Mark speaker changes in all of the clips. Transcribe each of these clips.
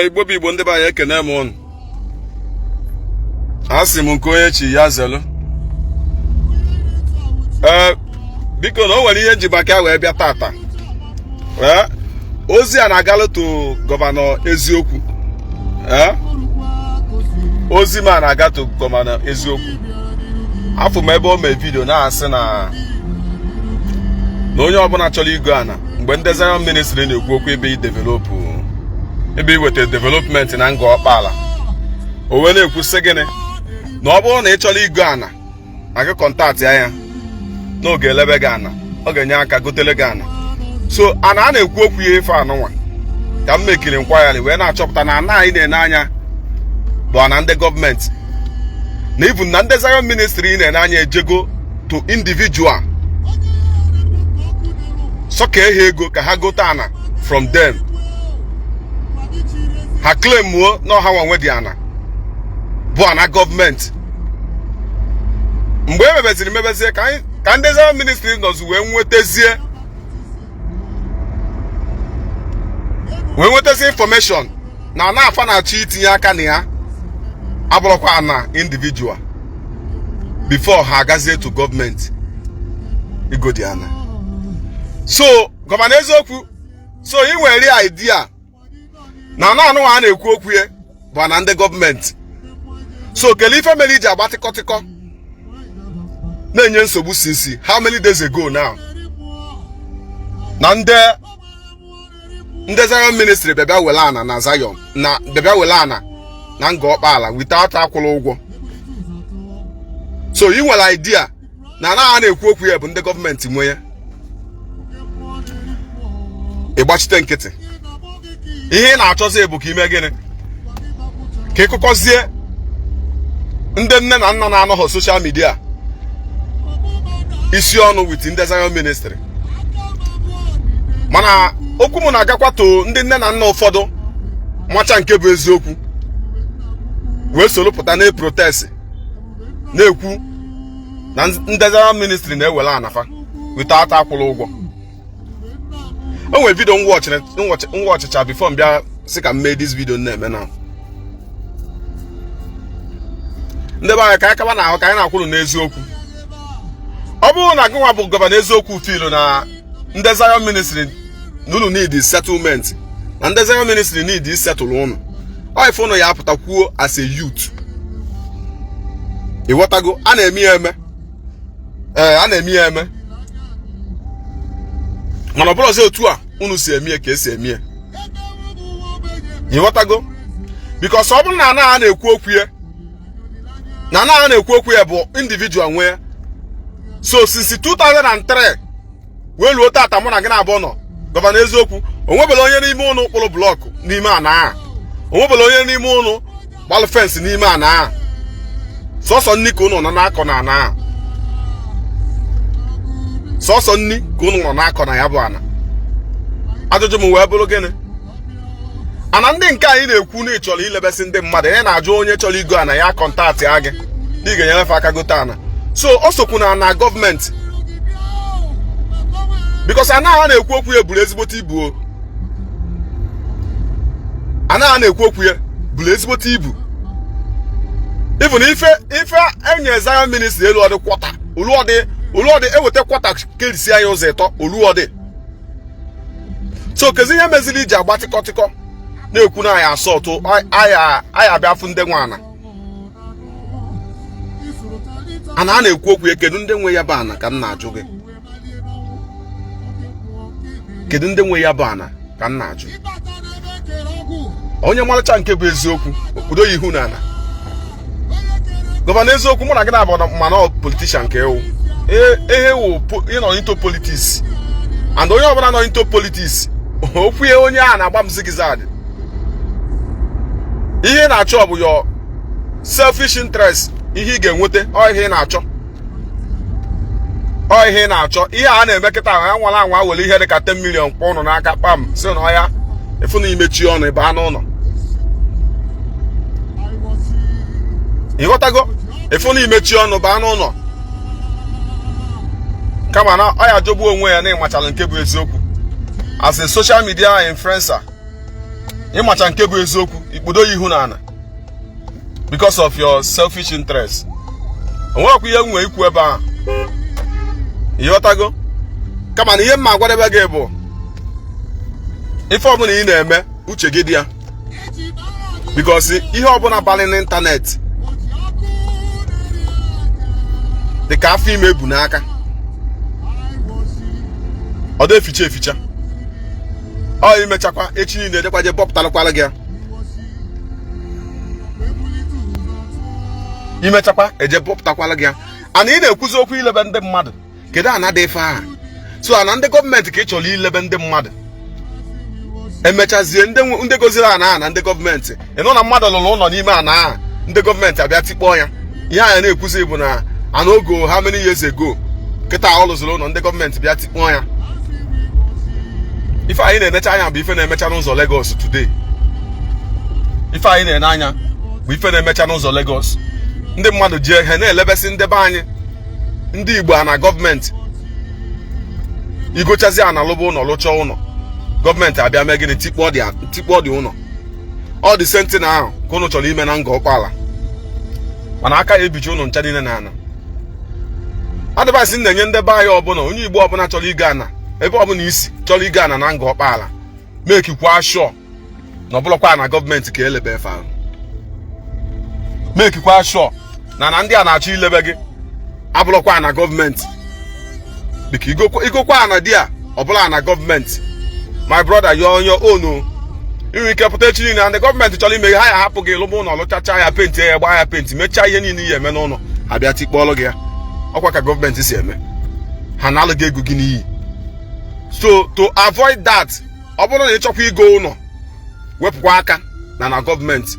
Speaker 1: Ee, Igbo bụ Igbo, ndị be anyị, ekene m ụnụ. Asị m nke onye chi ya zelu. Ee, biko, na o nwere ihe nji maka ya wee bịa tata. Ee, ozi a na-agalụ to Governor Eziokwu. Ee, ozi m a na-aga to Governor Eziokwu. Afụ m ebe o mee video na-asị na onye ọbụla chọrọ igo ana, mgbe ndị Zion Ministry na-ekwu okwu ebe i develop, ebe iweta development na Ngor Okpala, o wee na-ekwu sị gịnị? Na ọ bụrụ na ị chọrọ igo ana, na gị contact ya, na ọ ga-elebe gị ana, ọ ga-enye aka gotele gị ana. So ana a na-ekwu okwu ya, ife anụnwa ka m mekiri nkwagharị wee na-achọpụta na ana anyị na-ene anya bụ ana ndị gọọmenti, na even na ndị Zion Ministry na-ene anya ejego to individual sọka ha ego ka ha gote ana from them. Ha claimuo na ọha nwa nwe dị ana bụ ana gọọmenti. Mgbe e mebeziri mebezie ka ndị Zion Ministry nọzi wee nwetazie information na ana afa na-achọ itinye aka na ya abụrụkwa ana individual before ha agazie to gọọmenti igodi ana. So Governor Eziokwu, so ị nwere idea na ana anụnwa a na-ekwu okwu ya bụ ana ndị gọọmenti. So kelee ife mere iji agba tịkọtịkọ na-enye nsogbu since how many days ago now, na ndị Zion Ministry bịa were ana na Zion, na bịa were ana na Ngor Okpala without akwụrụ ụgwọ? So ị nwere idea na ana a na-ekwu okwu ya bụ ndị gọọmenti nwe ya, ịgbachite nkịtị. Ihe ị na-achọzi bụ ka ime gịnị? Ka ịkụkọzie ndị nne na nna na-anọghọ social media isi ọnụ with ndị Zion Ministry. Mana okwu m na-agakwa to ndị nne na nna ụfọdụ macha nke bụ eziokwu wee soro pụta na protest na-ekwu na ndị Zion Ministry na-ewere anafa without akwụrụ ụgwọ. O nwere video nwa ọchịcha before m bịa sị ka m mee this video na-eme na ndị be anyị, ka anyị kaba na ahụ ka anyị na-akwụrụ n'eziokwu. Ọ bụrụ na gị nwa bụ Governor Eziokwu feel na ndị Zion Ministry na unu need settlement, na ndị Zion Ministry need settle unu, ọ ife unu ya apụta kwuo as a youth. Ịghọtago? A na-eme ya eme. Ee, a na-eme ya eme, mana ọ bụrụzi otu a unu si eme ya ka esi eme ya. Ịghọtago? Because ọ bụrụ na ana a na-ekwu okwu ya, na ana a na-ekwu okwu ya bụ individual nwee, so since 2003 wee luo tata mụ na gị na-abụọ nọ, Governor Eziokwu, o nwebela onye n'ime ụnụ kpụrụ block n'ime ana a? O nwebela onye n'ime ụnụ gbalụ fence n'ime ana a? Sọsọ nni ka ụnụ nọ na-akọ na ana a. Sọsọ nni ka ụnụ nọ na-akọ na ya bụ ana. Ajụjụ m wee bụrụ gịnị? Ana ndị nke anyị na-ekwu na ị chọrọ ilebesị ndị mmadụ, ị na-ajụ onye chọrọ igo ana ya contact ya gị na ị ga-enyere aka gote ana. So o sokwu na ana gọọmenti, because ana a na-ekwu okwu ya buru ezigbote ibu o. Ana a na-ekwu okwu ya buru ezigbote ibu. Even ife enye Zion Ministry elu ọdị quarter oluọdị oluọdị eweta quarter kerisi ya ụzọ ịtọ oluọdị. So kezi ihe meziri iji agba tịkọtịkọ na-ekwu na anyị asọtụ anyị abịa afụ ndị nwe ana? Ana a na-ekwu okwu ya, kedu ndị nwe ya bụ ana ka m na-ajụ gị? Kedu ndị nwe ya bụ ana ka m na-ajụ? Onye marịcha nke bụ eziokwu, okpudo ya ihu na ana. Governor Eziokwu, mụ na gị na-abụ mana ọ politician ka ewu ehe wụ ịnọ into politics, and onye ọbụla nọ into politics, okwu ya onye a na-agba m zigzag. Ihe ị na-achọ bụ your selfish interest, ihe ị ga-enweta. Ọ ihe ị na-achọ, ọ ihe ị na-achọ. Ihe a na-eme kịta, ya nwara anwa were ihe dị ka 10 million kpọ ụnụ n'aka kpam si na ọya efu na imechi ọnụ ịbaa n'ụlọ. Ịghọtago? Efu na imechi ọnụ baa n'ụlọ, kama na ọ ya jọgbuo onwe ya na ịmachala nke bụ eziokwu as a social media influencer. Ịmacha nke bụ eziokwu, ikpudo ya ihu n'ala because of your selfish interest. Onwekwa ihe m nwee ikwu ebe ahụ, ịghọtago? Kama na ihe mma agwadebe gị bụ, ife ọbụla ị na-eme, uche gị dị ya, because ihe ọbụla balị n'ịntanetị dị ka afọ ime ebu n'aka, ọ dị eficha eficha. Ọ imechakwa echi niile, ejekwa je bọpụtarakwara gị ya. Imechakwa, eje bọpụtakwara gị ya. Ana ị na-ekwuzi okwu ilebe ndị mmadụ, kedu ana dị ife ahụ? So ana ndị gọọmenti ka ị chọrọ ilebe ndị mmadụ. Emechazie, ndị goziri ana ahụ na ndị gọọmenti, ị nụ na mmadụ lụrụ ụlọ n'ime ana ahụ, ndị gọọmenti abịa tikpọọ ya. Ihe anyị na-ekwuzi bụ na ana ogo how many years ago, kịta ọ lụziri ụlọ, ndị gọọmenti bịa tikpọọ ya. Ife anyị na-enecha anya bụ ife na-emecha n'ụzọ Lagos today. Ife anyị na-ene anya bụ ife na-emecha n'ụzọ Lagos. Ndị mmadụ ji ha na-elebesị ndị be anyị, ndị Igbo, ana gọọmenti. Igochazi ana, lụba ụlọ, lụcha ụlọ, gọọmenti abịa mee gịnị? Tikpọọ dị ụlọ. Ọ dị same thing ahụ ka ụnụ chọrọ ime na Ngor Okpala, mana aka ya ebichi ụnụ ncha niile na ana. Advice m na-enye ndị be anyị ọbụla, onye Igbo ọbụla chọrọ ịga ana, ebe ọbụla isi chọrọ ịga ana na Ngor Okpala, mekikwa sure na ọbụlọkwa na gọọmenti ka elebe efe ahụ. Mekikwa sure na ndị a na-achọ ilebe gị abụrụkwa na gọọmenti, bika igokwa ana di a ọbụla na gọọmenti, my brother, you're on your own. Inwe ike pụta echi niile na ndị gọọmenti chọrọ ime ha, ya hapụ gị lụba ụlọ, lụchacha ya, penti ya, gbaa ya penti, mechaa ihe niile ihe eme n'ụlọ, abịa tikpọọlụ gị ya. Ọkwa ka gọọmenti si eme, ha na-alụ gị ego gị n'iyi. So to avoid that, ọ bụrụ na ị chọkwa igo ụlọ, wepụkwa aka na gọọmenti,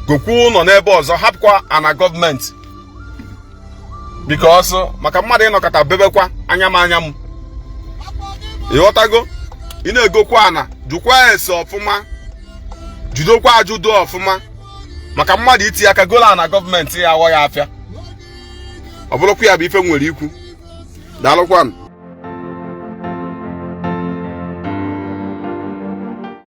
Speaker 1: gokwuo ụlọ n'ebe ọzọ, hapụkwa ana gọọmenti, because maka mmadụ ịnọkọta bebekwa anya m anya m, ịghọtago? Ị na-egokwa ana, jụkwa ese ọfụma, jidokwa ajụdo ọfụma, maka mmadụ itinye aka golo ana gọọmenti, ya aghọ ya afịa. Ọ bụrụkwa ya bụ ife m nwere ikwu. Daalụkwanụ.